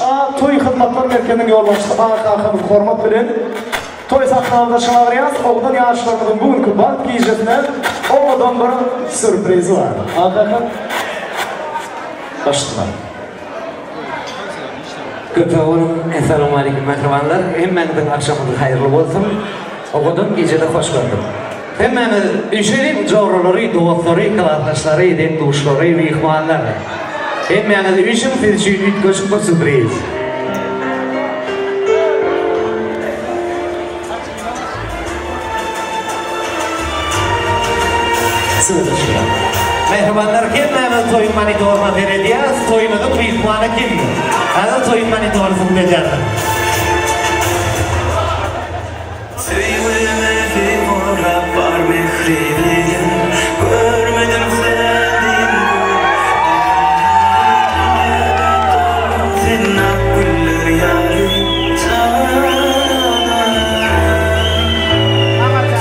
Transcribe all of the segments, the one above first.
A Toý hyzmatlar merkeziniň ýolbaşçysy A kakamyz hormat bilen toý sahnamyza çagyrýas. Owadan ýaşlarymyzyň bu günki bagt gijesine owadan bir sýurprizi bar. A kaka başla. Köp sag boluň. Essalawmaleýkim mähribanlar. Hemmäňiziň agşamyňyz haýyrly bolsun. Owadan gijede hoş gördük. Hemmämiz üýşeliň joralary, dostlary, klasdaşlary, deň-duşlary, myhmanlar. Hemmäňiz üýşüň siz üçin üýtgeşik bir sýupriz. Mähribanlar hemmämiz toýuň monitoryna seredýäs, toýumyzyň myhmany kim? Häzir toýuň monitory subut edýändir. Söýgümizi gorap bar mähri bilen Görmedim sen Sen ak güller ýaly janana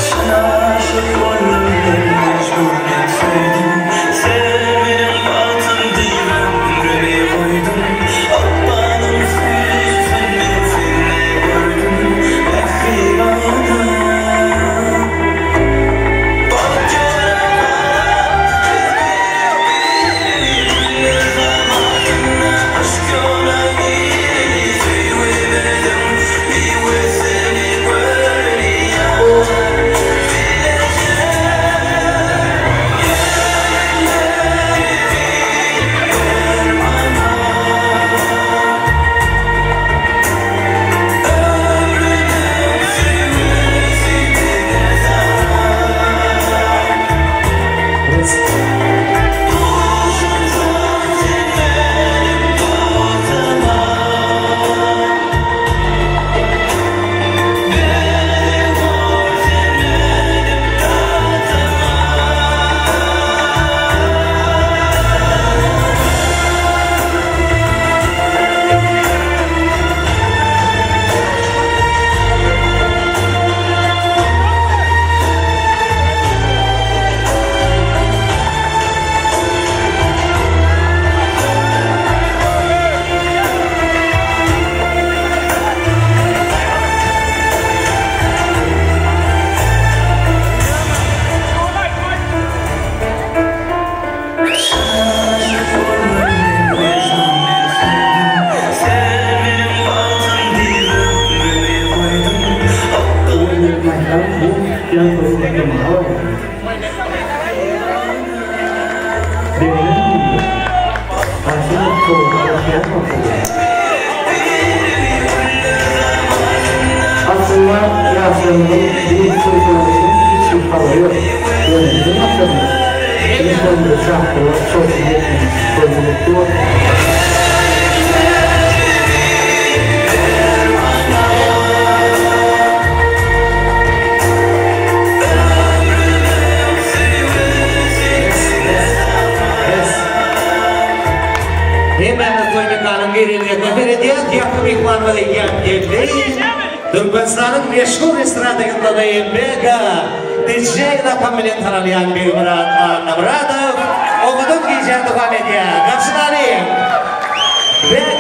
Çyn aşyk boldum men Mejnun dek söýdüm Sen meniň bagtym diýip ömrümi goýdum Ykbalyň söýgüsin men sende gördüm Mähribanym Bagt ýola Aslynda ýaşlarymyzyň bu toý-tomaşadan hiç bir habary ýok. Ýöne biziň maksadymyz biziň toýumyza çakylyga şowhun etmek, toýumyz gutly bolsun! Hemmämiz toý mekanyň girelgesine seredýäs, ýakyn myhmanymyz eýýäm geldi. Türkmenistanyň meşhur estrada ýyldyzy Bega DJ lakamy bilen tanalýan Begmyrat Annamyradow owadan gijäni dowam edýär. Garşylalyň! Bega!